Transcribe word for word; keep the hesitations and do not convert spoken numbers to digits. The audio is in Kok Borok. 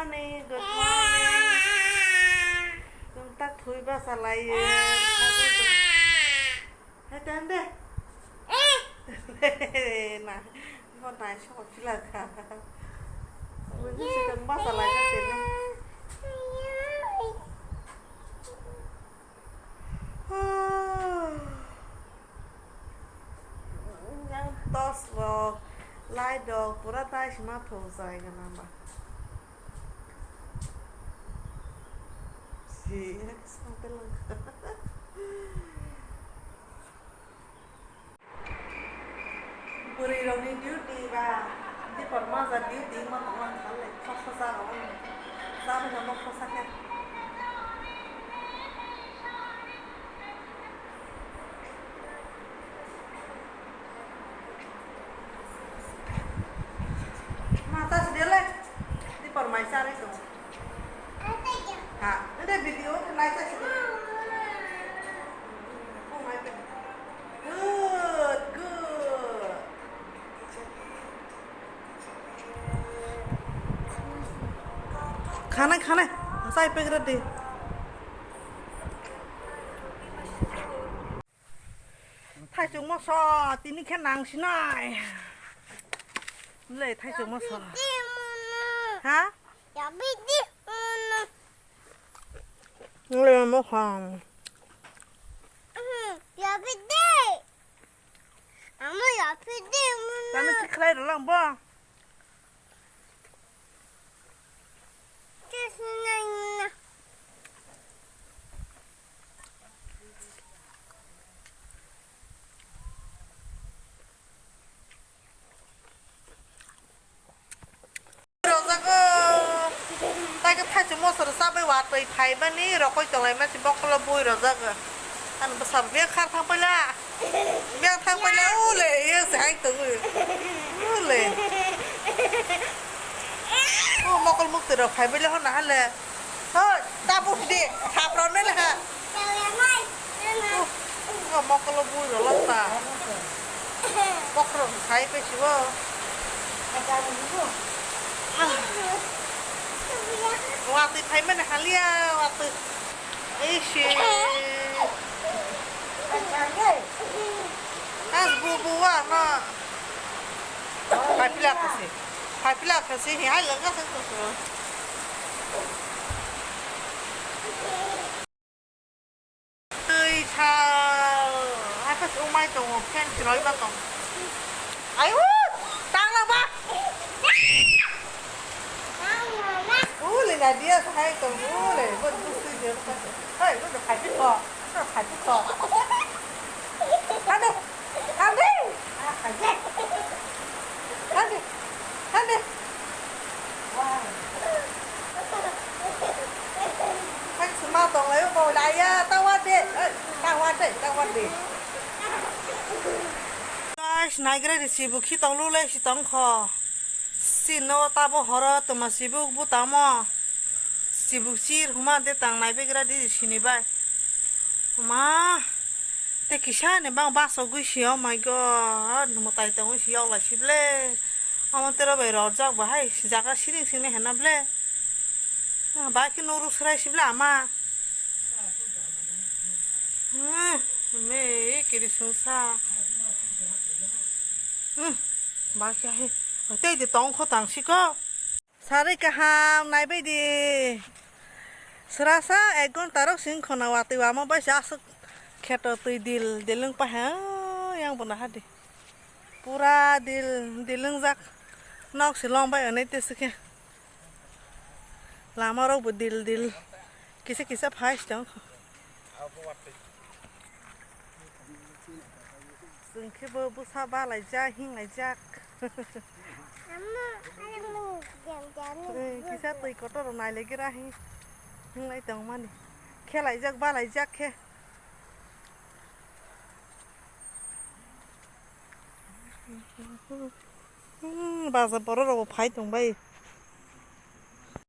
Morning, good morning. Chwng tak thwi basa laiyo. Hai, tan de. Na, bo nai sok chila kha. Buji se tang basa lai ka tene. Yang tos rok, light rok, pura tai sima thok jai gana ba. Si, ya, kesang telang. Bwrwi rokni duty ba, dipor maja duty ma tongma salai, khosa ja rok, ja bai no khosa khe. Ma ta si de le, dipor mai sa re to. Ha, ede video khe nai ta si de. Good, good. Khanai, khanai, chai pek re di. Thaichung moso, tini khe nang sinai. Le thaichung moso. Ha? Le moso. Amo ya phi de mo na. Tani ki khlai rw lang bo? Tes na na. Rojago. Tai khe thaichung moso rw chabai watwi phaimani rokoi tonglaima se bokolo bui rojago. Ani bwsa bebak khar thang paila. Bebak thang paila ule ye se hai tongwi. Ule. O mokol mukti rok phaibai le hona hale. Hoi, tabuk di, khapra mele ha. Oh, oh, mokolo bui rolo ta. Bokhorok sai pe sibo. Watwi phaimani haliya, watwi. Eishi. As bu bu wa no. Phaipila khasi. Phaipila khasi hi hai laga sa to. Twi sal. Hai pas umai tongo, fan chiroi ba tong. Ayu, tang la ba. Ule na dia sa hai tong ule, bo du sui de. Hai, bo khai ko. Khai ko. Ade. Ande! Ande! Ande! Hai sima tong lai bo lai ya, tawa de, eh, tawa de, tawa de. Guys, naigra ri sibu khi tong lu lai si tong kho. Si no tabo horo tuma sibu bu tamo. Sibu chir huma de tang nai begra di sini bai. Ma, te kisa ni bang bus o gwi si, oh my God, mwtai tongwi si yok lai si ble. Omo tero bai rojak bahai jaga siring sini hena ble. Ah, bai khe nuru srai si ble ama. Hmm, me kiri sungsa. Hmm, bai khe hai. Tei de tong kho tang si ko. Sarwi kaham naibai di. Srasa ek ghonta rok sing khona watwi wama bai se aswk kheto twi dil dil wng paha yang bo naha di. Pura dil dil wngjak. Nok se lom bai onwi te swkhe. Lama rok bo dil dil kisa kisa phai se tong kho. Chwng khe bo bwsa balaijak, hinglaijak. Amo, ayang mo, jam, jam, jam. Eh, kisa twi kotor rok nailaikhe ra hing, hinglai tongmani. Khelaijak, balaijak khe. Hmm, bajar borok rok bo phai tongbai.